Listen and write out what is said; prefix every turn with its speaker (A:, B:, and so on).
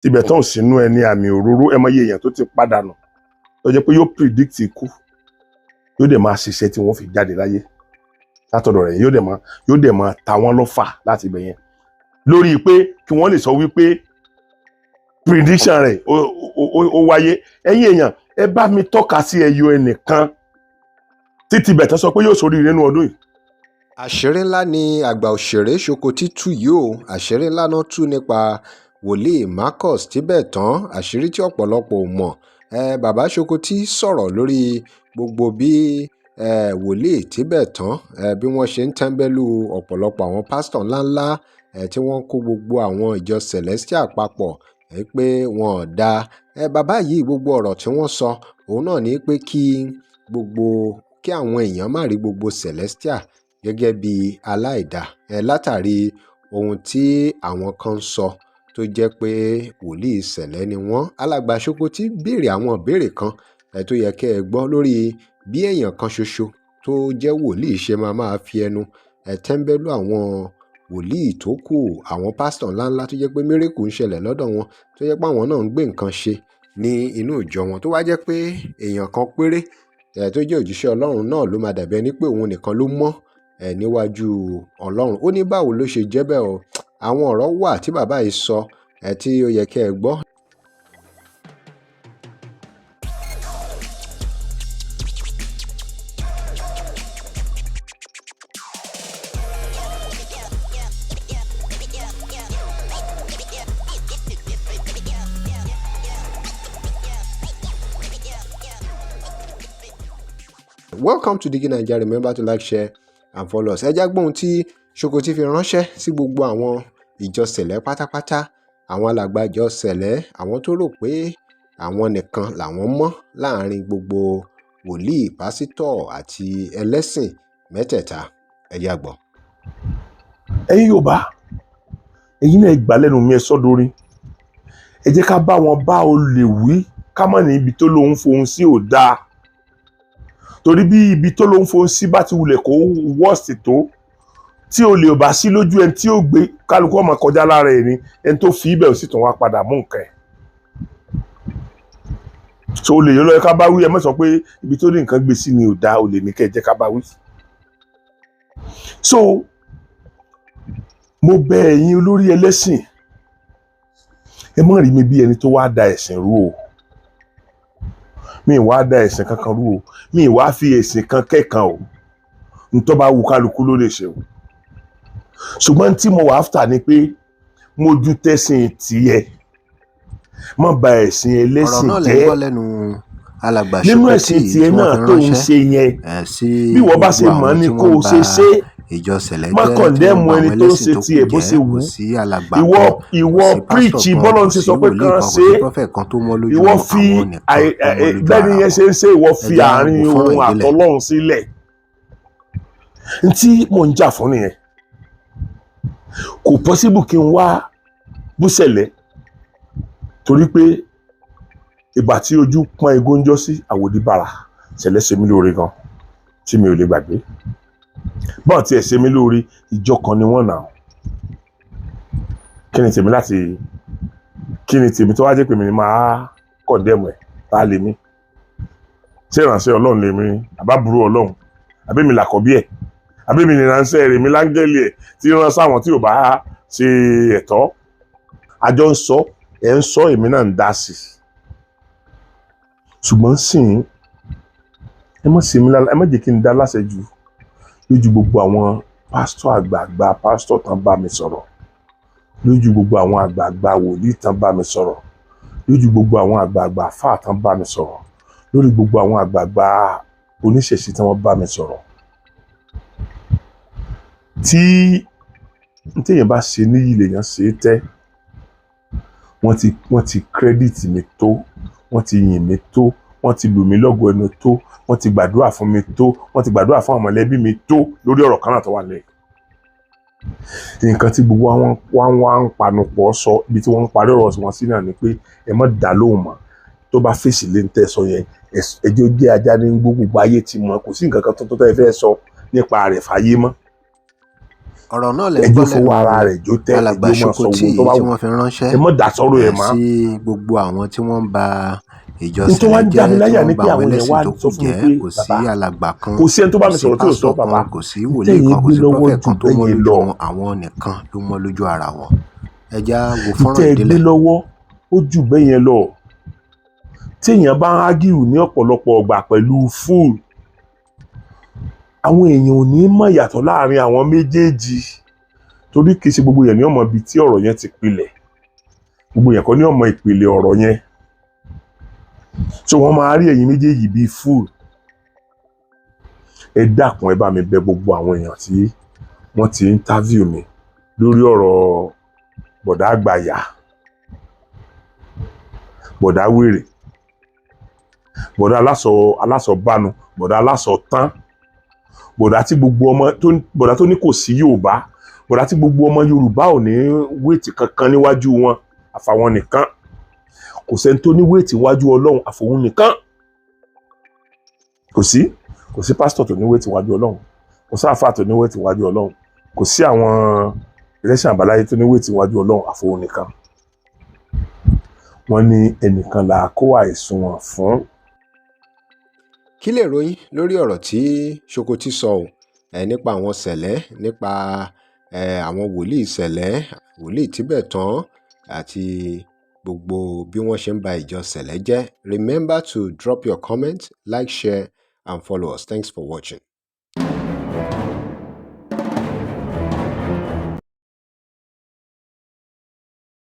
A: Tibetan ò sínú ẹni àmì òróró. Ẹ mọ iye èèyàn tó ti padànù, tó jẹ́ pé yóò predict ikú, yóò dẹ̀ máa ṣiṣẹ́ tí wọ́n fi jáde láyé látọ̀dọ̀ rẹ̀, yóò dẹ̀ máa ta wọ́n lọ́fà láti ibẹ̀ yẹn, lórí pé kí wọ́n lè sọ wípé prediction rẹ̀ ó wáyé. Ẹ̀yin èèyàn, ẹ bá mi tọ́ka sí ẹyọ ẹnìkan tí Tibetan sọ pé yóò ṣoríire nínú ọdún yìí.
B: Àṣírí ńlá ni àgbà òṣèré Ṣòkòtì tú yìí o. Àṣírí ńlá náà tú nípa wòlíì Marcus Tibetan, àṣírí tí ọ̀pọ̀lọpọ̀ ò mọ̀. Bàbá Ṣòkòtì sọ̀rọ̀ lórí gbogbo bí wòlíì Tibetan, bí wọ́n ṣe ń tẹ́ńbẹ́lú ọ̀pọ̀lọpọ̀ àwọn pásítọ̀ ńláńlá, tí wọ́n ń kó gbogbo àwọn ìjọ Celestial papọ̀, pé wọn ò dáa. Bàbá yìí, gbogbo ọ̀rọ̀ tí wọ́n sọ, òun náà ní pé kí gbogbo kí àwọn èèyàn má rí gbogbo Celestial gẹ́gẹ́ bí aláìda, látàrí ohun tí àwọn kan ń sọ tó jẹ́ pé wòlíì Cele ni wọ́n. Alàgbà Ṣòkòtì béèrè àwọn ìbéèrè kan tó yẹ kẹ́ ẹ gbọ́ lórí bí èèyàn kan ṣoṣo tó jẹ́ wòlíì ṣe máa máa fi ẹnu tẹ́ńbẹ́lú àwọn wòlíì tó kù, àwọn pásítọ̀ ńláńlá tó jẹ́ pé miracle ń ṣẹlẹ̀ lọ́dọ̀ wọn, tó jẹ́ pé àwọn náà ń gbé nǹkan ṣe ní inú ìjọ wọn, tó wá jẹ́ pé èèyàn kan péré tó jẹ́ òjíṣẹ́ Ọlọ́run náà ló máa dàbí ẹni pé òun nìkan ló mọ́ níwájú Ọlọ́run. Ó ní báwo ló ṣe jẹ́ bẹ́ẹ̀ o? Àwọn ọ̀rọ̀ wà tí bàbá yìí sọ tí ó yẹ kẹ́ ẹ gbọ́. Welcome to Digi Naija. Remember to like, share and follow us. Ẹ já gbóhun tí Ṣòkòtì fi ránṣẹ́ sí gbogbo àwọn ìjọ Cele pátápátá, àwọn alàgbà ìjọ Cele, àwọn tó rò pé àwọn nìkan làwọn mọ́ láàrin gbogbo wòlíì, pásítọ̀ àti ẹlẹ́sìn mẹ́tẹ̀ẹ̀ta. Ẹ já gbọ́.
A: Ẹ̀yin Yorùbá, ẹ̀yin náà gbà lẹ́nu mi, ẹ sọ́dọ̀rin. Ẹ jẹ́ ká bá wọn bá olè wí, ká mọ̀ ní ibi tó lóun fohùn sí ò dáa, torí bí ibi tó lóun fohùn sí bá ti wulẹ̀ kó wọ́ọ̀sì tó, tí olè ò bá sí lójú ẹni tí ó gbé, kálukú ọmọ kọjá lára ẹ̀ ni. Ẹni tó fi ibẹ̀ ò sì tún wá padà mú nǹkan ẹ̀. So olè yóò lọ ká bá wí. Ẹ má sọ pé ibi tó ní nǹkan gbé sí ni ò dáa. Olè ní kẹ́ ẹ jẹ́ ká bá wí. So mo bẹ̀ ẹ̀yin olórí ẹlẹ́sìn, ẹ má rí mi bí ẹni tó wá da ẹ̀sìn rú o. Mi ì wá da ẹ̀sìn kankan rú o. Mi ì wá fi ẹ̀sìn kan kẹ́kan o. Ntọ́ bá wù kálukú ló lè ṣe o. Ṣùgbọ́n tí mo wà áfítà ni pé mo ju tẹ̀sìn tiẹ̀, má ba ẹ̀sìn
B: Ọ̀rọ̀
A: ẹlẹ́sìn
B: náà lẹ́ ń
A: jẹ́.
B: gbọ́ lẹ́nu alàgbà
A: Nínú
B: Ṣòkòtì
A: ẹ̀sìn
B: tí
A: tiẹ̀
B: wọ́n
A: náà
B: fi
A: tó ń
B: ránṣẹ́
A: ṣe yẹn,
B: sí
A: bí wọ́n bá
B: gbogbo
A: ṣe mọ̀
B: àwọn
A: ni
B: tí
A: kó
B: wọ́n
A: o
B: ń ba
A: ṣe ṣe.
B: Ìjọ Cele
A: Má
B: jẹ́, tí wọ́n ń
A: condemn
B: ba
A: ẹni
B: àwọn
A: tó ń
B: ẹlẹ́sìn
A: ṣe
B: tó kù
A: tiẹ̀ bó
B: jẹ́.
A: ṣe
B: Kò
A: wù ú.
B: sí alàgbà
A: Ìwọ
B: kan, kò
A: ìwọ
B: sí pásítọ̀
A: preach
B: kan,
A: bọ́lọ̀
B: kò
A: ń ṣe
B: sí
A: sọ pé
B: wòlíì
A: kàn
B: kan, kò
A: ṣe
B: sí
A: é.
B: prophet kan tó mọ́ lójú
A: Ìwọ
B: wọn.
A: fi
B: Àwọn nìkan ló mọ́ lójú
A: bẹ́ẹ̀ni
B: ara
A: yẹn
B: wọn.
A: ṣe ń ṣe. Ìwọ
B: Ẹ
A: fi
B: já
A: àárín
B: wo fọ́nrán
A: òun
B: yìí délẹ̀.
A: àtọlọ́run sílẹ̀. Ntí mò ń jà fún nìyẹn. Kò possible kí n wá búṣẹ̀lẹ̀, torí pé ìgbà tí ojú pọ́n igó ń jọ́ sí àwòdì bàrà. Ṣẹlẹ̀ ṣe mí lóore gan tí mi ò lè gbàgbé. Bọ́ọ̀ tí ẹ̀ ṣe mí lóore, ìjọ kan ni wọ́n nà. Kí ni tèmi láti, kí ni tèmi tó wá jẹ́ pé mi ni máa condemn ẹ̀? Tá a lè mí ṣé ìránṣẹ́ Ọlọ́run lèmi, àbábúrò Ọlọ́run, àbí mi làkọ́bí ẹ̀, àbí mi ní ìránṣẹ́ rẹ̀, mi láńgẹ́lì ẹ̀ tí rán sáwọn tí ò bá ṣe ẹ̀tọ́? Àjọ ń sọ, ẹ̀ ń sọ, èmi náà ń dá sí i. Ṣùgbọ́n sìn, ẹ má ṣe mí lálá, ẹ má jẹ́ kí n dá láṣẹ jù lójú gbogbo àwọn pásítọ̀, àgbààgbà pásítọ̀ tán bá mi sọ̀rọ̀, lójú gbogbo àwọn àgbààgbà wòlíì tán bá mi sọ̀rọ̀, lójú gbogbo àwọn àgbààgbà àfáà tán bá mi sọ̀rọ̀, lórí gbogbo àwọn àgbààgbà oníṣẹ̀ṣe tí wọ́n bá mi sọ̀rọ̀. Tí téèyàn bá ṣe níyì lèèyàn ṣe é tẹ́. Wọ́n ti credit mi tó, wọ́n ti yìn mí tó, wọ́n ti lù mí lọ́gọ ẹnu tó, wọ́n ti gbàdúrà fún mi tó, wọ́n ti gbàdúrà fún àwọn mọ̀lẹ́bí mi tó lórí ọ̀rọ̀ kan náà tó wà lẹ́yìn. Nǹkan tí gbogbo àwọn wá ń wá ń panupọ̀ sọ, ibi tí wọ́n ń parí ọ̀rọ̀ wọn sí náà ni pé ẹ má dá lóhùn mọ́. Tó bá fèsì lé ń tẹ́ sọ yẹn, ẹjọ́ jẹ́ ajá ní gbogbo ayé ti mọ̀. Kò sí nǹkan kan tuntun tẹ́ ẹ fẹ́ sọ nípa rẹ̀ fàyè mọ́.
B: Ọ̀rọ̀ náà lẹ́ ń
A: Ẹjọ́
B: gbọ́
A: fọwọ́
B: lẹ́nu
A: ara rẹ̀ jó tẹ́.
B: Alàgbà
A: Ẹjọ́ máa sọ
B: Ṣòkòtì
A: ohun tó bá
B: tí
A: wù.
B: Wọ́n fi ránṣẹ́
A: Ẹ mọ́ dá sọ́rọ̀ ẹ̀ mọ́.
B: sí gbogbo àwọn tí wọ́n ń ba ìjọ
A: Ní tó wá
B: Sẹ̀lẹ̀
A: ń já
B: jẹ́,
A: mi
B: tí
A: láyà
B: wọ́n
A: ni
B: ń ba
A: pé
B: àwọn
A: àwọn èèyàn
B: ẹlẹ́sìn
A: wá
B: tó
A: sọ
B: kù
A: fún mi
B: jẹ́.
A: pé,
B: Kò sí
A: bàbá,
B: alàgbà kan,
A: kò sí ẹni tó bá
B: kò
A: mi
B: sí
A: sọ̀rọ̀ tí ò sọ
B: pásítọ̀
A: bàbá
B: kan, kò sí wòlíì
A: tẹ́yìn
B: kan, kò
A: gbé
B: sí
A: lọ́wọ́
B: prophet
A: jù
B: kan tó mọ́
A: bẹ́yẹn
B: lójú
A: lọ.
B: wọn. Àwọn nìkan ló mọ́ lójú ara wọn. Ẹ já wo fọ́nrán
A: Tẹ́ ẹ gbé
B: ìdílẹ̀.
A: lọ́wọ́, ó jù bẹ́yẹn lọ. Téèyàn bá ń argue ní ọ̀pọ̀lọpọ̀ ọgbà pẹ̀lú fool, àwọn èèyàn ò ní mọ̀ ìyàtọ̀ láàrin àwọn méjèèjì, torí kì í ṣe gbogbo èèyàn ní ọmọ ibi tí ọ̀rọ̀ yẹn ti pilẹ̀. Gbogbo èèyàn kọ́ ní ọmọ ìpìlẹ̀ ọ̀rọ̀ yẹn, so wọ́n máa rí ẹ̀yin méjèèjì bíi fool. Ẹ dákun, ẹ bá mi bẹ̀ gbogbo àwọn èèyàn tí wọ́n ti interview mi lórí ọ̀rọ̀ bọ̀dá àgbàyà, bọ̀dá wèrè, bọ̀dá aláṣọ, aláṣọ bánu, bọ̀dá aláṣọ tán, bọ̀dá tí gbogbo ọmọ tó, bọ̀dá tó ní kò sí Yorùbá, bọ̀dá tí gbogbo ọmọ Yorùbá ò ní weight kankan níwájú wọn àfàwọn nìkan. Kò sẹ́ni tó ní weight níwájú Ọlọ́run àfòun nìkan. Kò sí, kò sí pásítọ̀ tó ní weight níwájú Ọlọ́run, kò sí àfáà tó ní weight níwájú Ọlọ́run, kò sí àwọn ẹlẹ́sìn àbáláyé tó ní weight níwájú Ọlọ́run àfòun nìkan. Wọ́n ní ẹnìkan là á kó àìsùn wọn fún.
B: Kí lè ròyìn lórí ọ̀rọ̀ tí Ṣòkòtì sọ ọ́ ẹ nípa àwọn Sẹ̀lẹ́, nípa àwọn wòlíì Sẹ̀lẹ́, wòlíì Tíbẹ̀tán àti gbogbo bí wọ́n ṣe ń ba ìjọ Sẹ̀lẹ́ jẹ́? Remember to drop your comment, like, share and follow us. Thanks for watching.